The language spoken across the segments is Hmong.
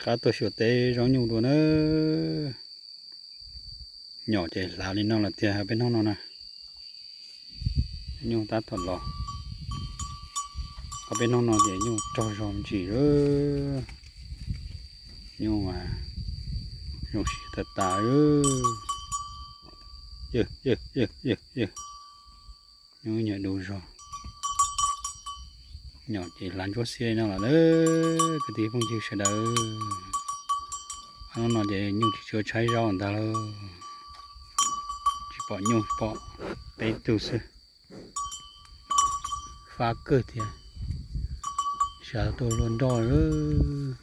Qab tuaj xyuas teb zaub nyuj dua na. Nyom ces hlav li no lawm tiag peb hnub no na. Nyuj tab tom los. Ob peb hnub no ces nyuj raug zog ntsis lawm. Nyuj mas zoo siab tas tas. Yawg, yawg, yawg, yawg, yawg. Nyuj nyiam du zog. Nyom ces hlav ntsuab xiab li no lawm na. Kwv tij phooj ywg sawv daws, hnub no ces nyuj tsis tshua tshaib zaub ntag lauj. Tsis pom nyuj, pom peb tug xwb. Fab kawg thiab. Sawv tuaj luaj nroj lawm.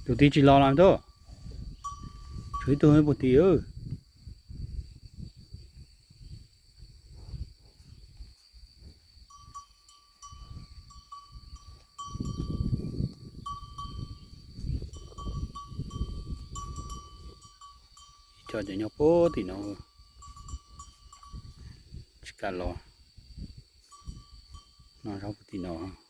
Tus tij tsis los los ntuj. Tshuav ib tug puag tim. Ib co ces nyob puag tim no, tsis kam los. No zaub puag tim no.